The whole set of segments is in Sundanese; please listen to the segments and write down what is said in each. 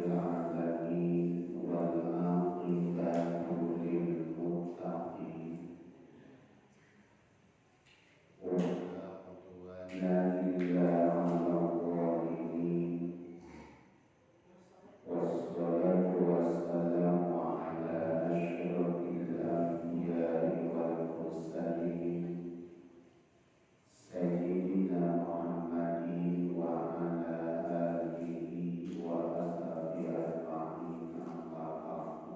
rabbil alamin wal aqibatu lil muttaqin wa la udwana illa 'alal zalimin. Wassalatu wassalamu ala asyrafil anbiya'i wal mursalin sayyidina Muhammadin wa ala alihi wa ashabihi ajma'in. Amma ba'du.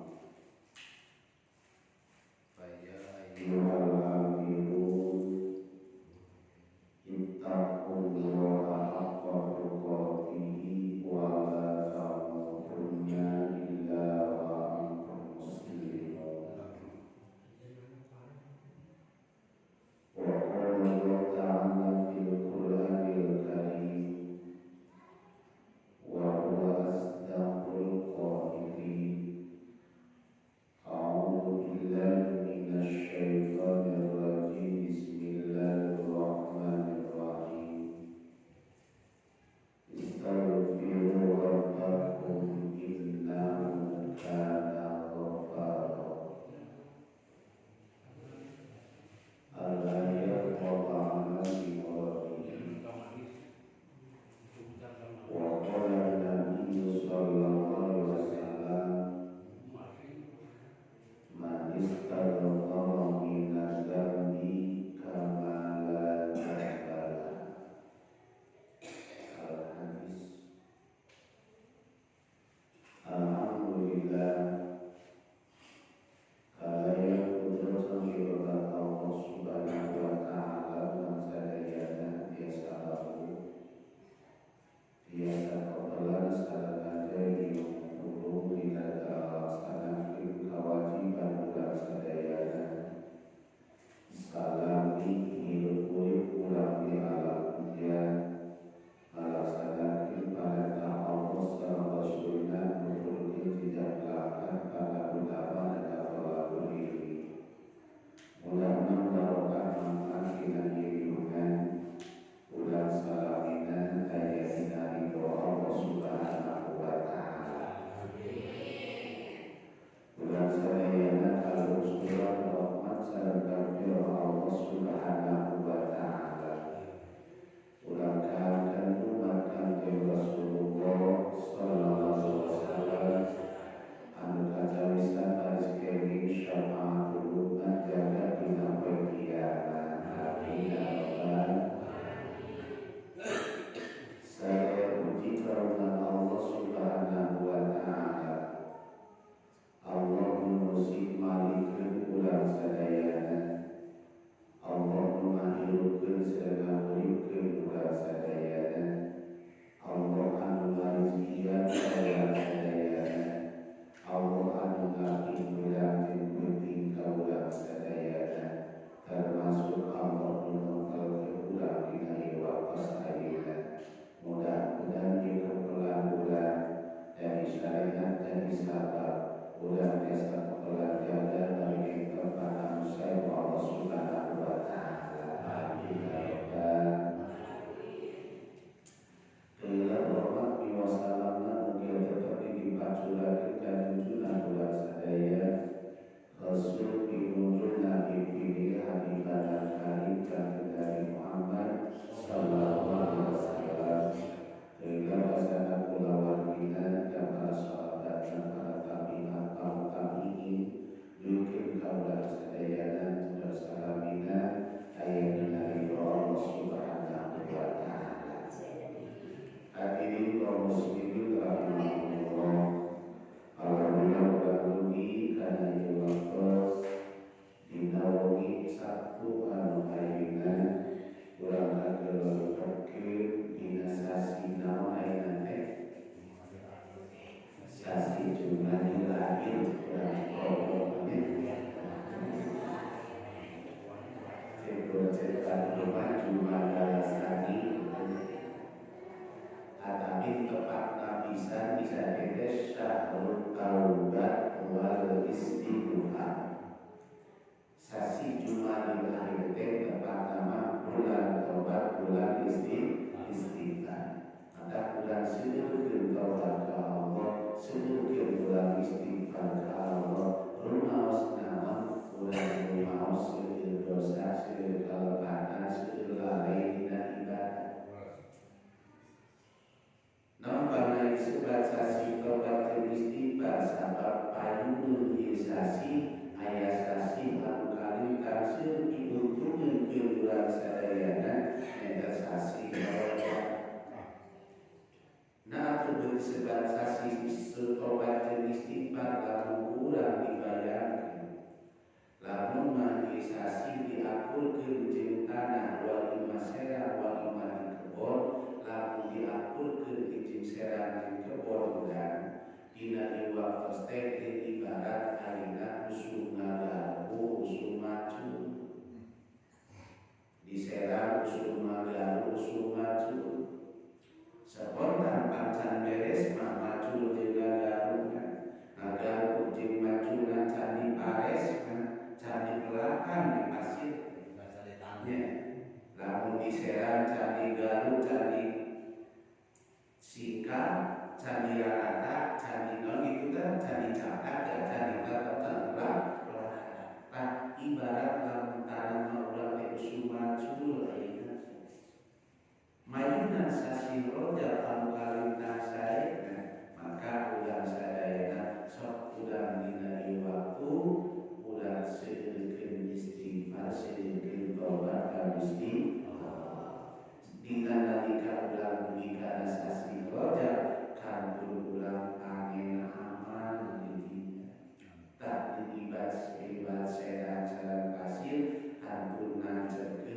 Fa ya ayyuhal amilun ittaqullaha haqqa tuqatihi wa la tamutunna illa wa antum muslimun. Wa qala Allah ta'ala fil Qur'anil Karim wa huwa asdaqul qailin. A'udzu billahi minasy syaithanir rajim. Bismillahirrahmanirrahim. Serang, Candi Galuh, Candi Singkal, Candi Rarata, Candi non gitu kan, Candi Cangkat, ya, Candi Klaten, Candi Nah, ibarat lamun tanah mah urang teh usuman curul ayeuna. Mayunan sasi Rajab anu kalintang saena, maka urang sadayana sok urang dina ieu waktu urang seueurkeun istighfar, seueurkeun tobat ka Gusti Allah. Dina nalika urang dugi kana sasi Rajab, kantun urang panen amal di dinya. Tah, ibad ibad sedang sareng pasir kantun nancepkeun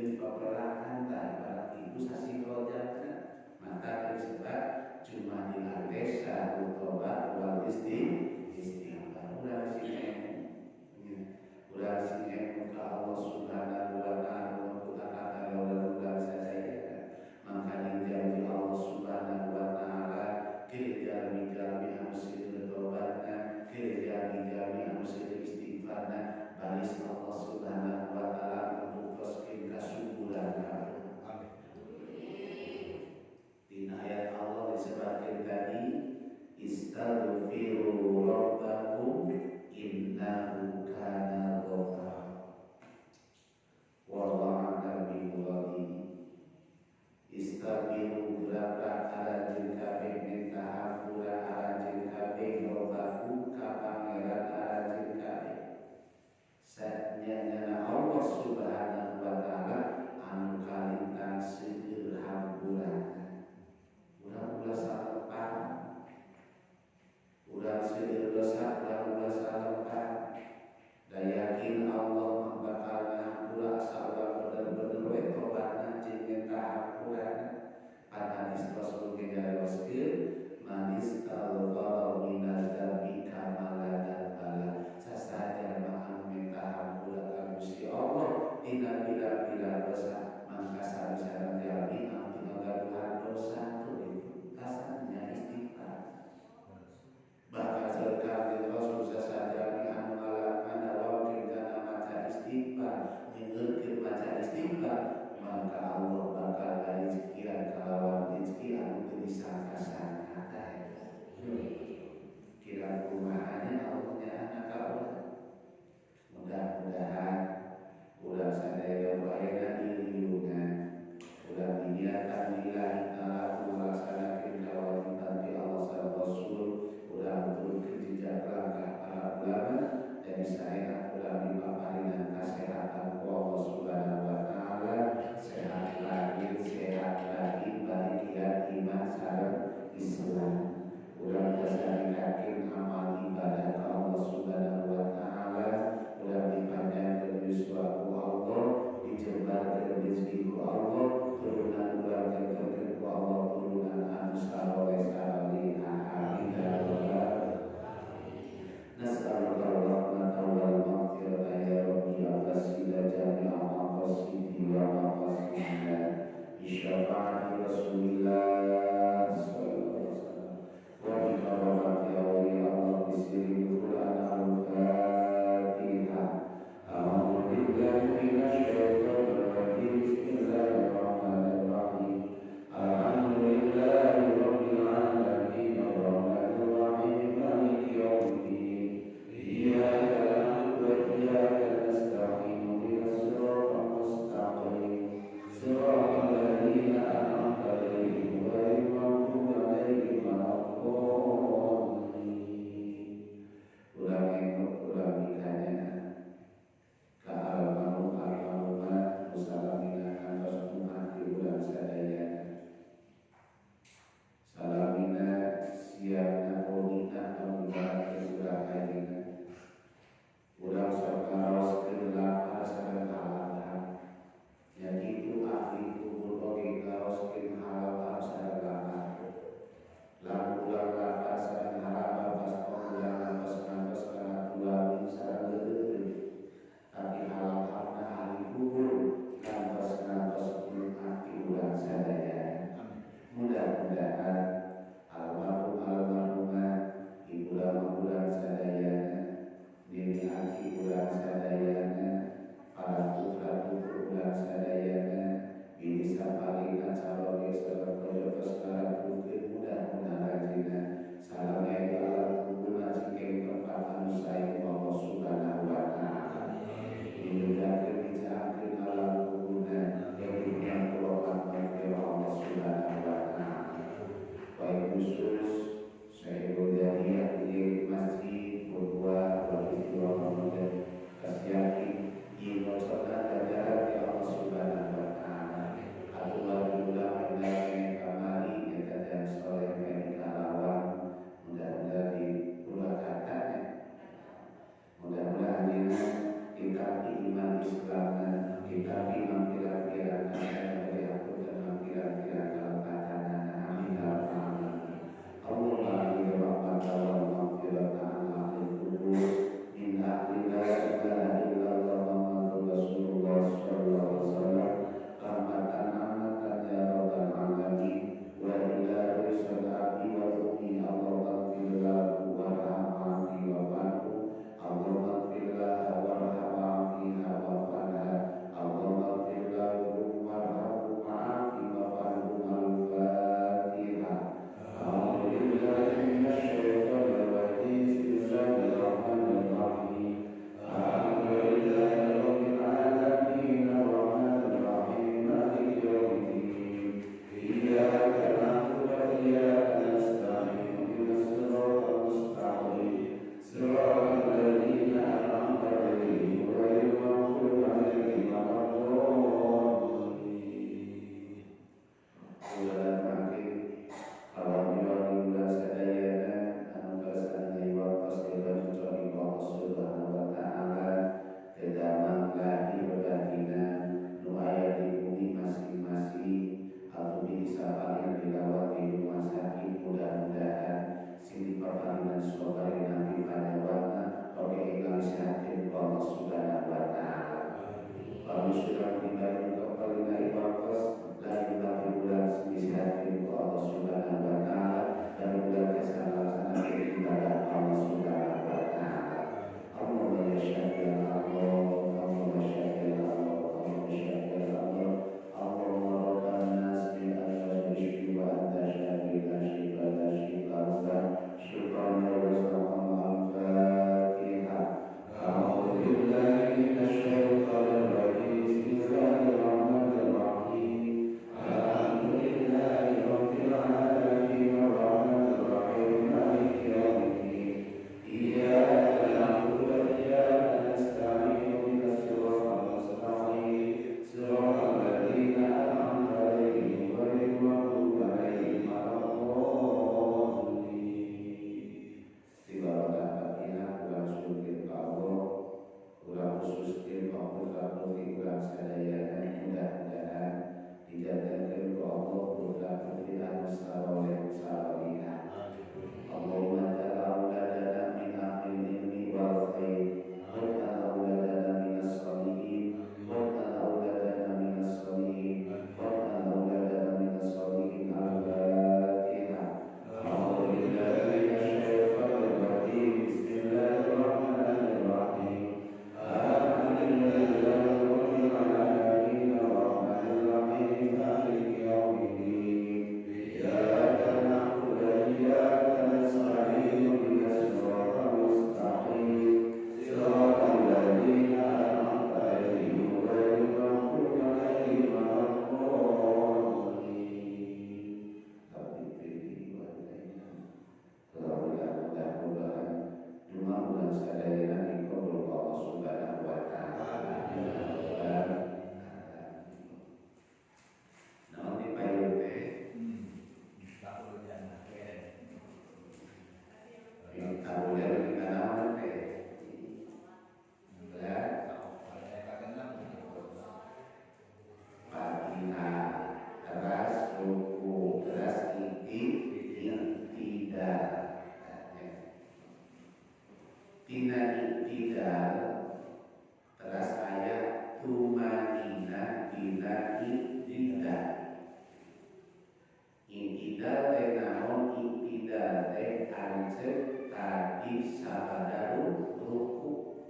ancek tadi sabada ruku.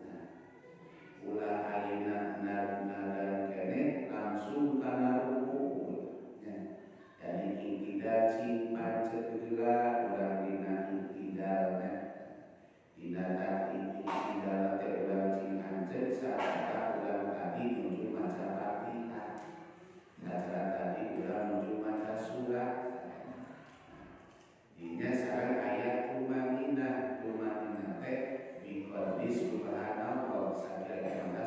Nah, ulah ayeuna nagan keneh langsung kana ruku. Ya. Jadi iktidal cing pancet heula urang dina iktidalna. Dina tadi iktidal teh urang cing ancet sacara urang tadi nuju maca Fatihah. Sacara tadi urang nuju maca surat. Dina sareng ayat tumaninah, tumaninah teh biqadri subhanallah sakira-kira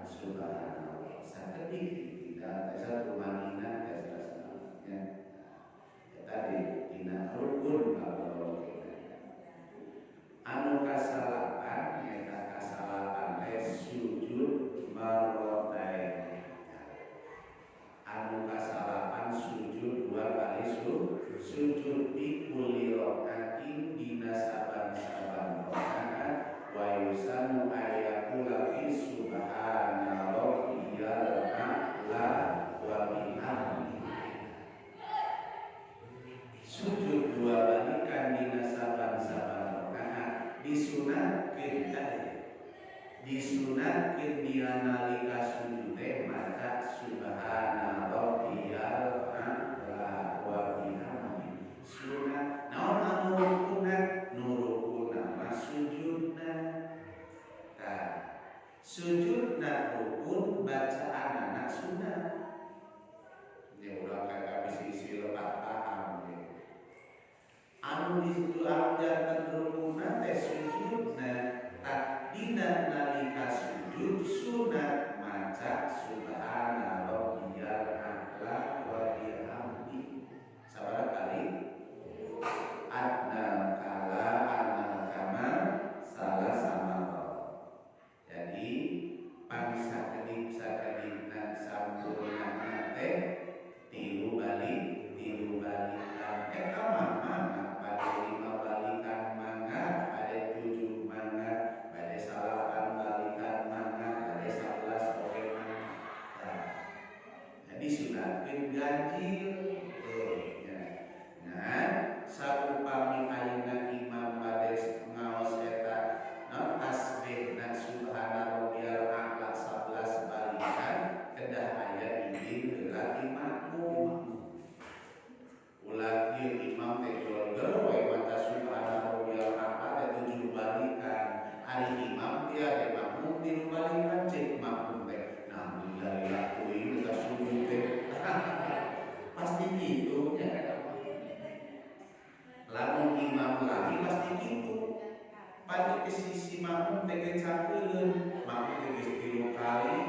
subhanallah. Sakedik iktidal teh tumaninah teh salah. Tadi dina rukun kalau anu kasalapan nyata kasalapan teh sujud marrotain. Anu kasalapan sujud dua kali sujud bi kulli rakaatin dina saban-saban rakaat wa yusanu ayaqula fi subhana rabbiyal a'la wa bihamdihi. Sujud dua balikan dina saban-saban rakaat disunatkeun tadi. Disunatkeun dina nalika sujud teh maca subhana rabbiyal a'la wa bihamdihi. Sunat naon anu rukunna? Nu rukunna mah sujudna. Tah, sujudna rukun bacaanana sunat. Nya urang kagak bisi-bisi lepat paham. Anu disitu janten rukunna teh sujudna. Tak dina nalika sujud sunat maca subhana rabbiyal a'la wa bihamdi. Sabaraha kali? Adna kala adna kama salah sama. Jadi pan sakedik sakedikna sampurna teh tilu balik tilu balikan eta mah mangga pada 5 balikan mangga pada 7 mangga pada 9 balikan mangga pada 11 oge mangga. Nah, jadi sunatkeun ganjil tuh ya. Nah, saupami ayeuna imam bade ngaos eta naon tasbihna subhana rabbiyal a'la 11 balikan kedah aya izin heula ti makmum. Ulah ieu imam teh jolger we maca subhana rabbiyal a'la teh 7 balikan. Ari imam teh makmum 3 balikan cek makmum teh. Nah, alhamdulillah teuing eta sujud teh. Pasti kitu nya. Lamun imam lagi pasti gitu. Pasti ke sisi makmum teh cakeuleun, makmum teh geus 3 kali,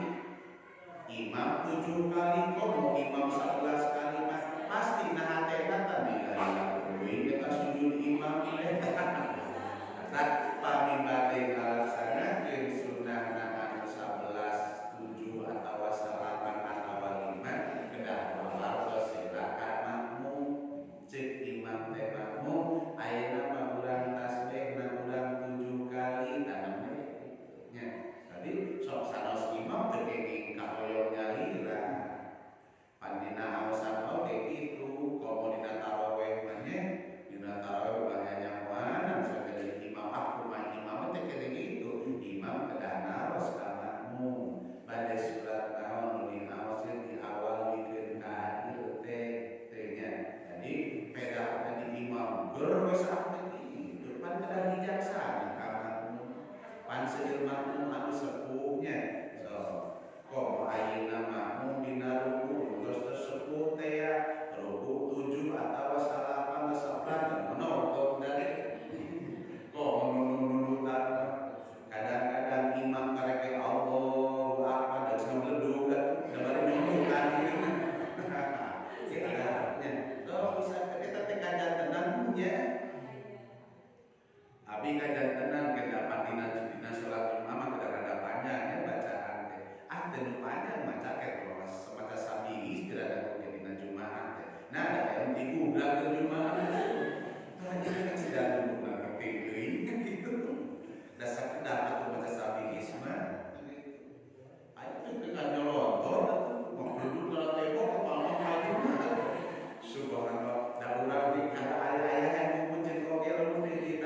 imam 7 kali, komo imam 11 kali mah pasti nah hatena tadi teuing eta sujud imam teh. Nah, pami bade ngalaksanakeun sunahna anu 11, 7 atawa 9 atawa 5 kedah wawartos heula ka makmum. Cek imam teh makmum ayeuna mah urang tasbihna urang 7 kali tanam nya. Tadi sok sanos imam teu kenging kahoyong nyalira. Pan dina aosan oge kitu, komo dina taraweh mah nya, dina taraweh ulah nyanyahoanan sagede imam ah kumaha imam teh kene kitu. Imam kedah naros ka makmum. Bade surat naon nu diaoskeun di awal mikeun ka akhir teh teh nya. Jadi peda tadi imam ger we saat kitu pan kedah bijaksana ka makmum. Pan seueur makmum anu sepuhnya. So, komo ayeuna makmum dina ruku terus terus sepuh teh ya ruku 7 atawa 9 11 menonton dari komo nunu-nunutan kadang-kadang imam karek Allahu Akbar dan samledug da bari nunutan gitu. Kita nya. So bisa eta teh kajantenan nya. Abi kajantenan kedah dina dina salat Jumat mah kedah rada panjang ya bacaan teh. Ah teu nu panjang maca ke maca sabihis dirada oge dina Jumat teh. Nah, da aya nu digugrak ke Jumat. Tah ieu kan sidang dulu ngerti teuing gitu. Da sakedap atuh maca sabihis mah. Aya teh ke nyolontor atuh mah duduk kana tembok kepala maju. Subhanallah, da urang di kada aya-aya yang ngumpul oge lamun di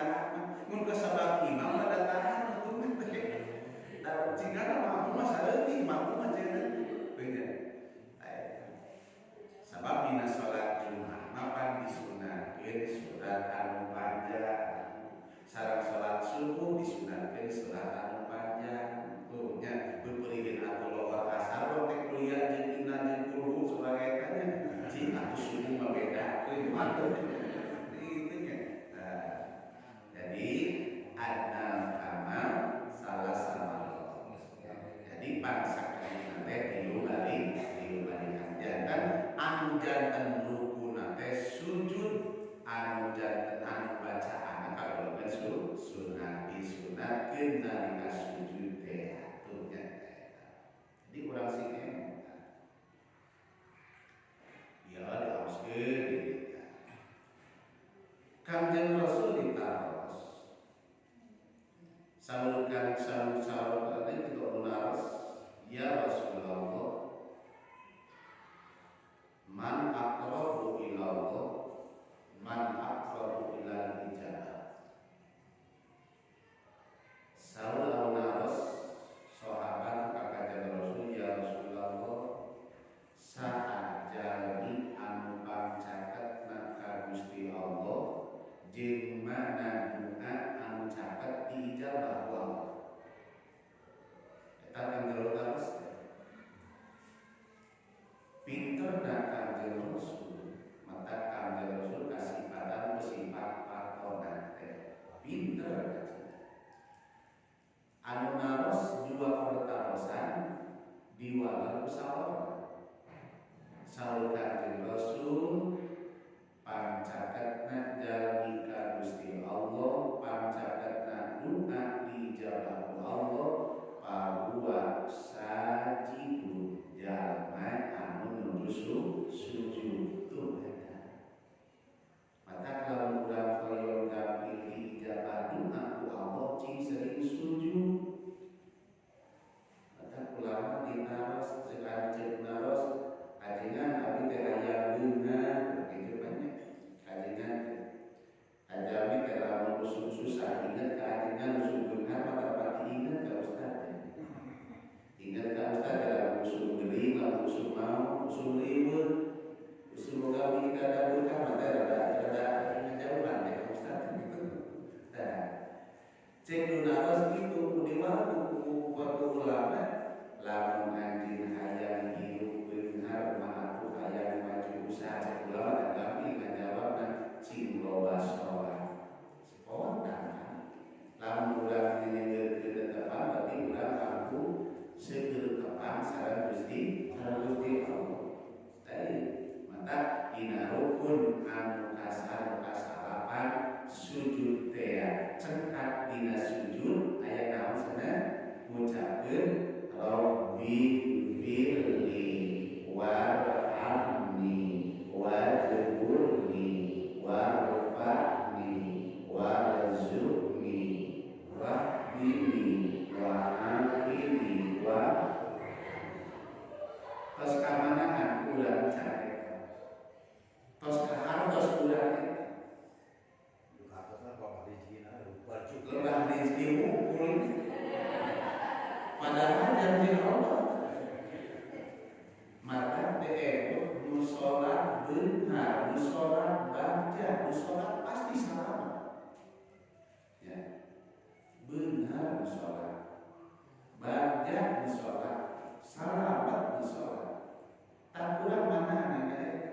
Itu nya. Nah, jadi adnal kamal salah sama. Jadi bangsa teh tilu balikan janten anu janten rukuna teh sujud anu janten anu bacaan kagolongan sunat disunatkeun nalika sujud teh atuh nya. Jadi urang sing ya diaoskeun Kanjeng Rasul ditaros saurkan saur-saur tadi kita menaros ya Rasulullah man aqrabu ilallah man aqrabu ilal ijabah. Saur naros sahabat ka Kanjeng Rasul ya Rasulullah saha jalmi anu pangcaketna ka Gusti Allah jeung mana doa anu caket diijabah ku Allah. Eta Kanjeng Rasul pinterna Kanjeng Rasul, mata Kanjeng Rasul kasipatan sifat patona teh pinter kanjeng. Anu naros dua pertarosan diwaler ku saur. Saur Kanjeng Rasul pancaketna jalmi ka Gusti Allah, pancaketna doa diijabah ku Allah, pabuat sajidun jalma anu nuju sujud tuh eta. Maka kalau urang hoyong gampil diijabah doa ku Allah cing sering sujud. Maka ulama ditaros ceuk naros ajengan abi teh hayang beunghar kitu banyak ajengan ajami teh lamun usum susah inget ka ajengan usum beunghar maka pati inget ka ustad. Ingat ka ustad dalam usum gering, lamun usum mau, usum riweuh, usum boga ka berkah mah teh rada ngajauhan teh ka ustad gitu. Tah cek nu naros kitu kudiwal ku ulama lamun anjeun hayang hirup beunghar mah atuh hayang maju usaha cek ulama teh gampil ngajawabna cing loba sholat. Spontan kan lamun urang nyenengkeun tetepan berarti urang mampu seueur tepang sareng Gusti Allah. Tadi mata dina rukun anu kasar kasalapan sujud teh cengkat dina sujud aya naon cenah ngucapkeun Rabbi firli warhamni wajburni warfa'ni warzuqni wahdini wa'afini wa tos kamanahan urang carek tos kahartos urang eta lebah rezeki hungkul padahal janji Allah maka teh nu salat beunghar nu salat bagja nu salat pasti selamat ya beunghar nu salat bagja nu salat salamat nu salat tak kurang mana anehna eta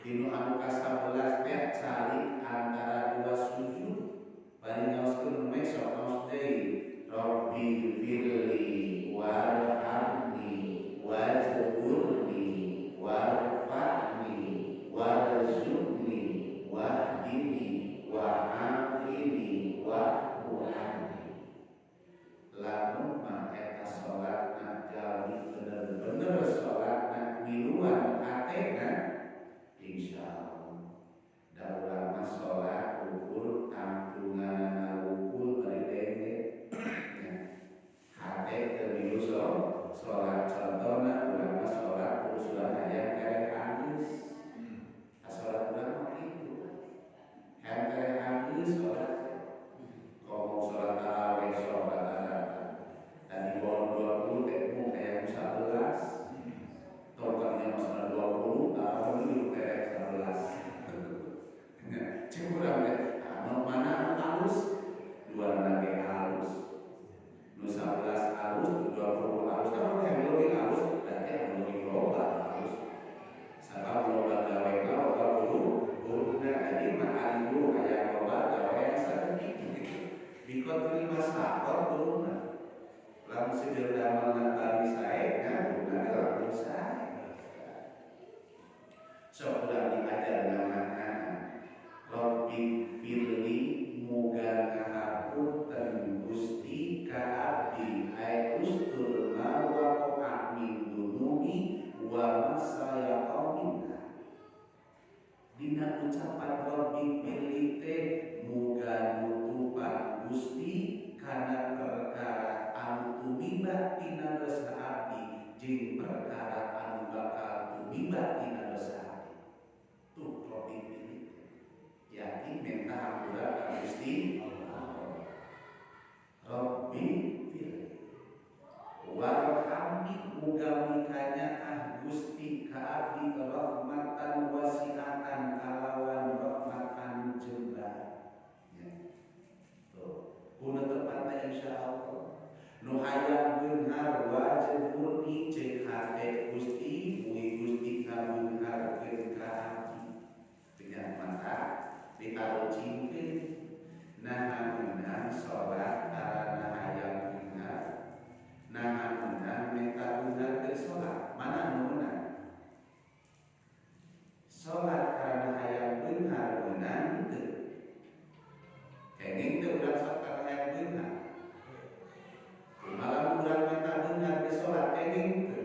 dinu anu ka-11 teh calik antara dua sujud bari ngaoskeun mesok ngaos deui Rabbi firli warhamni wajburni warfa'ni warzuqni wahdini wa'afini wa'fu'anni. Lamun mah eta salatna jalmi bener-bener salatna miluan hatena insyaallah da urang mah salat ukur tangtunganana wukul bari denge hate Sok urang diajar ngamanaan Rabbi firli muga ngahapunten Gusti ka abdi ay ustur ma waqa'a min dunubi wa ma sayaqa minna. Dina ucapan Rabbi firli teh muga nutupan Gusti kana perkara anu tumiba tina dosa abdi jeung perkara anu bakal tumiba tina dosa abdi. Tuh Rabbi firli yakin minta hampura ka Gusti Allah. Rabbi firli warhamni muga mikanyaah Gusti ka abdi rahmatan wasi'atan kalawan rahmat anu jembar. Ya. Tuh, kuna tepat teh insyaallah. Nu hayang beunghar wajburni ceuk hate Gusti, mugi Gusti kabeungharkeun ka abdi. Tinggal maka ditarucingkeun naha meunang salat karana hayang beunghar, naha meunang menta beunghar ke salat, mana nu meunang? Salat karana hayang beunghar meunang teu? Kenging teu urang sok karana hayang beunghar? Kumaha urang menta beunghar ke salat kenging teu?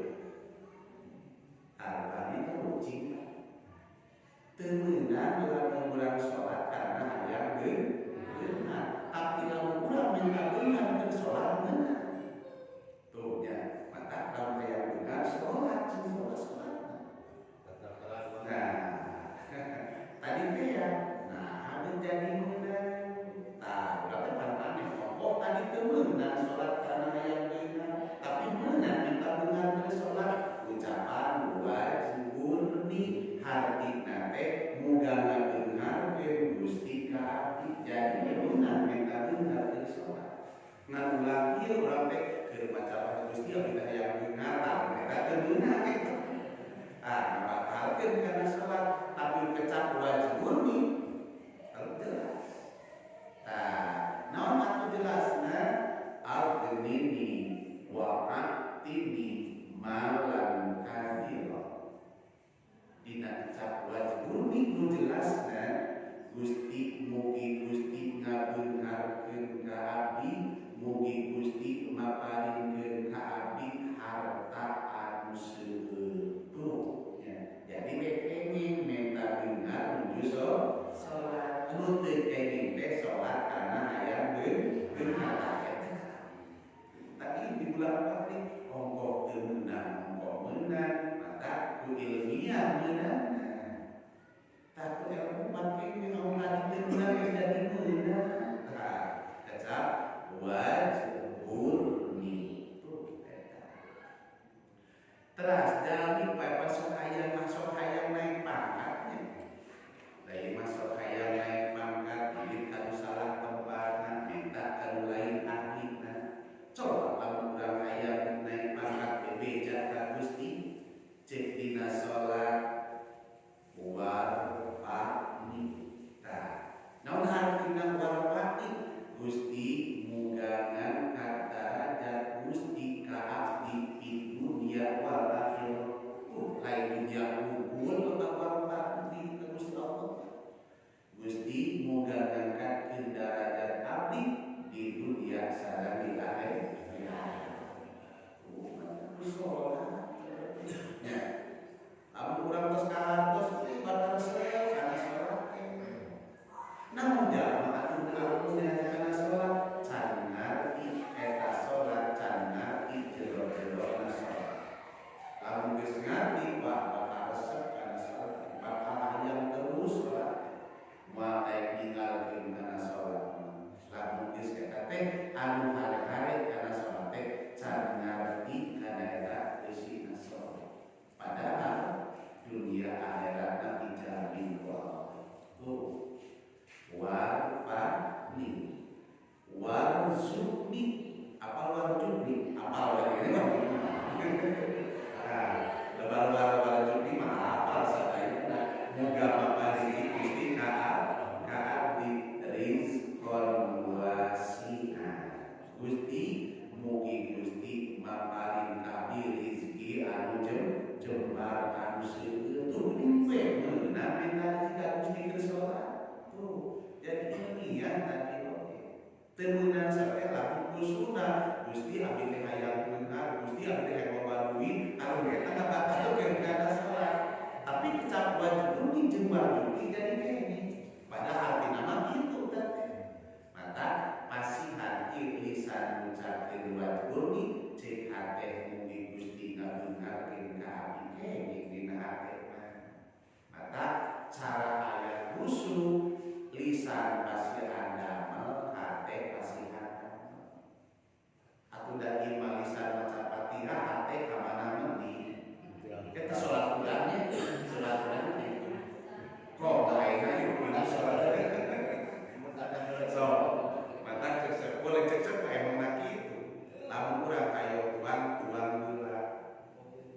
Tadi tarucing teu meunang lamun urang salat karena hayang beunghar, tapi lamun urang minta beunghar ke salat meunang. Tuh nya, maka lamun hayang beunghar salat jeung salat salat. Nah, tadi teh ya, nah menjadi meunang. Tah, urang teh pan aneh, kok tadi teu meunang salat karena hayang beunghar, tapi meunang minta beunghar ke salat. Ucapan wajburni hartina teh muga ngabeungharkeun Gusti ka abdi. Jadi meunang minta beunghar ke salat. Ngan ulah ieu urang teh keur maca Gusti abdi teh hayang beunghar, tah eta teu meunang eta. Ah, ngabatalkeun kana salat tapi kecap wajburni kalau jelas. Tah, naon atuh jelasna? Aghnini wa a'tini malan katsira. Dina kecap wajburni nu jelasna Gusti mugi Gusti ngabeungharkeun ka abdi, mugi Gusti maparinkeun ka abdi harta anu seueur. Tuh ya. Jadi we kenging menta beunghar nuju salat. Nu teu kenging teh salat karena hayang beunghar. Tapi di bulan 4 nih ongkoh teu meunang, ongkoh meunang, maka ku ilmiah meunang. Tak ku ilmu make ongkoh tadi teu meunang geus jadi meunang. kecap wajburni jeung warzuqni jadi kenging. Padahal artina mah kitu teh. Maka pasihan lisan ngucapkeun wajburni ceuk hate mugi Gusti ngabeungharkeun ka abdi kenging dina hate mah. Maka cara aya khusyuk lisan pasihan damel hate pasihan damel. Atuh da ieu mah lisan maca Fatihah hate ka mana mendi. Kita sholat ulangnya, sholat ulangnya. Kok ayeuna ieu kudu sholat. So, mata cek boleh cek emang nak kitu. Lamun urang kayo tuang heula.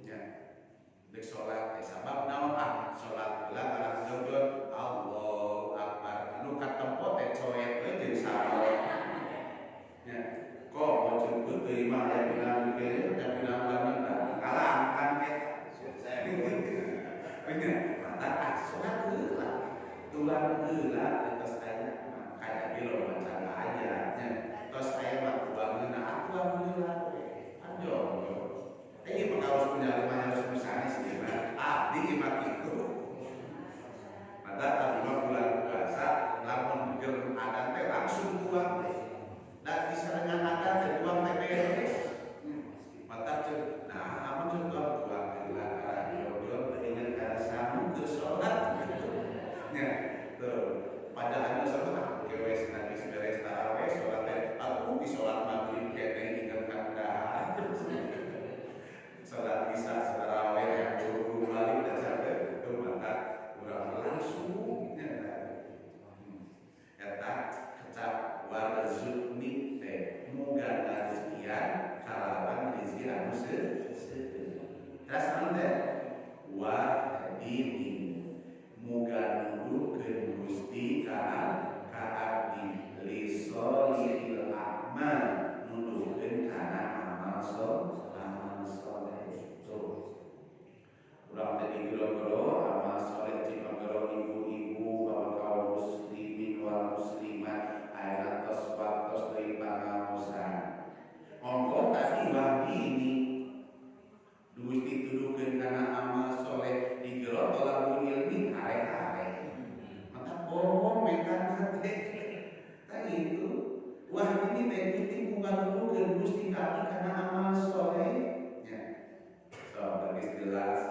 Nya. Dek sholat teh sabab naon ah sholat heula ngarang jodoh Allahu Akbar. Nu katempo teh coet we jeung salat. Nya. Kok bocil peuteui mah aya dina mikir, aya dina ulang kalah kan eta. Bener, mata ah sholat heula. Tuang heula tos aya mah kayak di lo macan aja nya. Tos aya mah tuang heula, tuang heula we. Ajo. Ieu mah harus punya lima harus misalnya sih mah. Abdi mah kitu. Mata abdi mah bulan puasa lamun ger adan teh langsung tuang teh. Da disarengan adan teh tuang teh beres. Mata ceuk, nah amun ceuk tuang tuang heula arah jodoh teu inget kana sangu keur salat gitu. Nya, tuh. Padahal anu salat ah geus geus beres tarawih salat teh atuh di salat maghrib keneh inget kana dahar. Salat isya tarawih yang buru-buru balik dan sampai tuh maka urang langsung nya. Eta kecap warzuqni teh muga ngarizkian kalawan rezeki anu seueur. Terus naon teh? Wahdini muga nuduhkeun Gusti ka abdi lisolihil a'mal nuduhkeun kana amal soleh. Tuh. Urang teh digero-gero amal soleh cipagero ibu-ibu bapak kaum muslimin wal muslimat aya tos waktos deui pangaosan. Monggo tadi wahdini Gusti tuduhkeun kana amal soleh digero tolabul ilmi hare-hare. Maka bohong mekana teh. Tah itu wahdini teh Gusti muga nuduhkeun Gusti kami kana amal soleh nya. So, geus jelas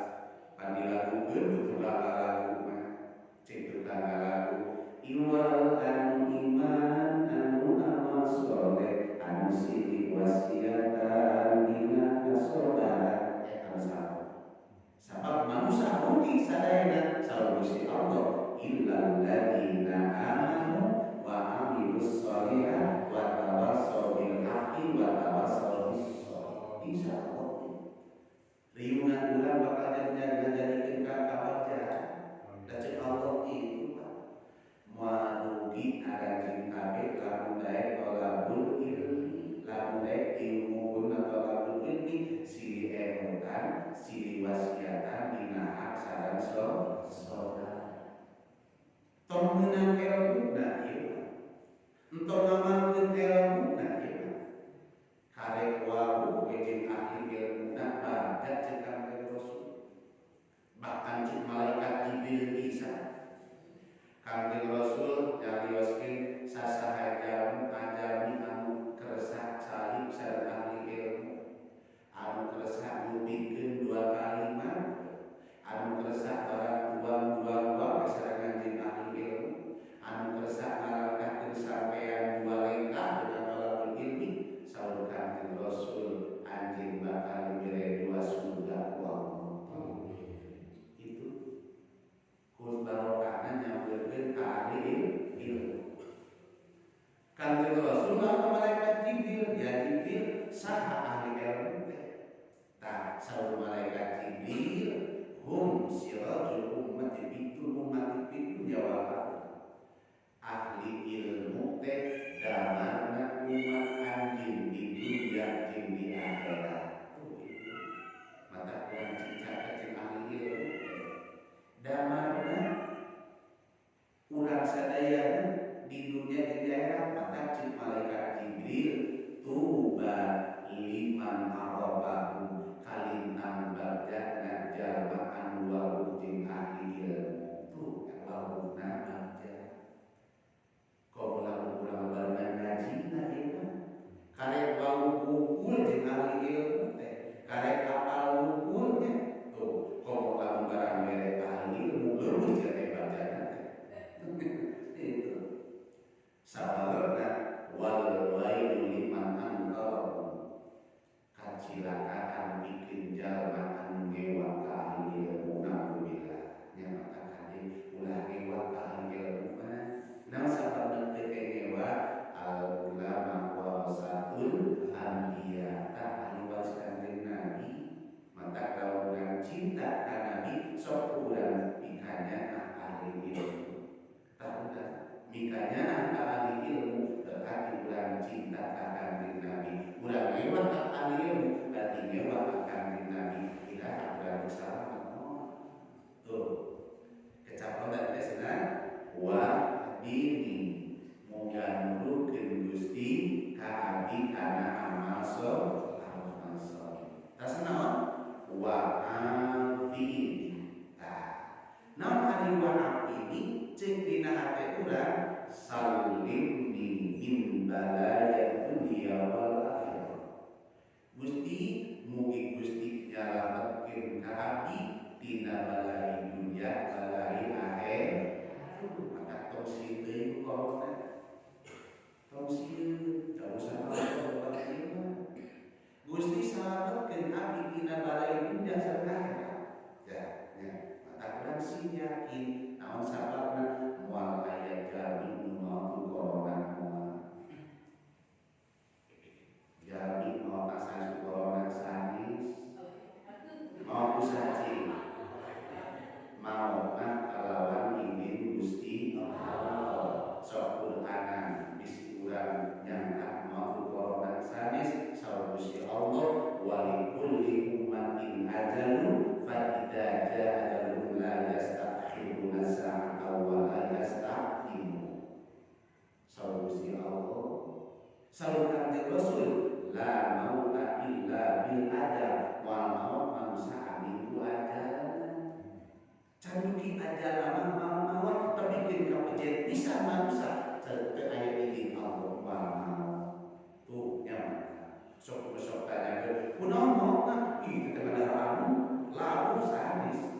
pan dilakukeun tukang lagu mah cek tukang lagu iwal anu iman anu amal soleh anu sidik wasiatan dina kasobaran eta sabab sabab manusia rugi sadayana saur Gusti Allah illal ladzina amanu wa amilus sholihat wa tawassaw bil haqqi wa tawassaw bis sabr. Insyaallah riungan urang bakal ngajadikeun ka kabagjaan. Da ceuk Allah itu Pak moal rugi arajing kabeh lamun daek tolabul ilmi, lamun daek ilmu guna tolabul ilmi silih emutan, silih wasiatan dina hak sareng salat. Tong meunang ilmuna ieu. Entong ngamalkeun ilmuna ieu. Karek wawuh we jeung ahli ilmuna bagja ceuk Kangjeng Rasul. Bahkan ceuk malaikat Jibril bisa. Kangjeng Rasul nyarioskeun sasaha jalmi ajami anu kersa salib sareng ahli ilmu. Anu kersa ngupingkeun dua kalimat, anu kersa barang tuang-tuang sarengan jeung ahli ilmu, anu kersa ngarangkahkeun sampean dua lengkah dengan tolabul ilmi, saur Kangjeng Rasul anjeun bakal dibere dua surga ku Allah. Itu kun barokahna nyampeurkeun ka ahli ilmu. Ditanya ka ahli ilmu berarti urang cinta ka Kanjeng Nabi. Urang ngewa ka ahli ilmu berarti ngewa ka Kanjeng Nabi. Iraha urang salamet. Tuh. Kecap tadi teh cenah wa dini muga nuduhkeun Gusti ka abdi kana amal amal soleh. Tas naon? Wa afini. Tah. Naon ari wa afini ceuk dina hate urang salimni min balaya dunya wal akhirah. Gusti mugi Gusti nyalametkeun ka abdi tina balai dunya balai akhir. Maka tong sieun teuing corona. Tong sieun, jauh sama Allah. Gusti salametkeun abdi tina balai dunya sareng akhirat. Ya, ya. Maka urang sing yakin naon sababna moal aya jalmi nu maot ku corona moal. Jalmi maot sanes ku corona sanes. Maot ku cacing. Maotna kalawan izin Gusti Allah. Sok Qur'anan bisi urang nyangka maot ku corona sanes saur Gusti Allah walikulli ummatin ajalun fa idza jaa ajaluhum la yastakhiruna sa'atan wa la yastaqdimun. Saur Gusti Allah, saur Kanjeng Rasul la mauta illa bil ajal wal maut manusia amin ku ajal. Can dugi ajal mah maot tapi keun kapejet bisa manusia teu aya izin Allah wal maut. Tuh nya sok sok tanyakeun kunaon maotna ih teh anu lalu sanes.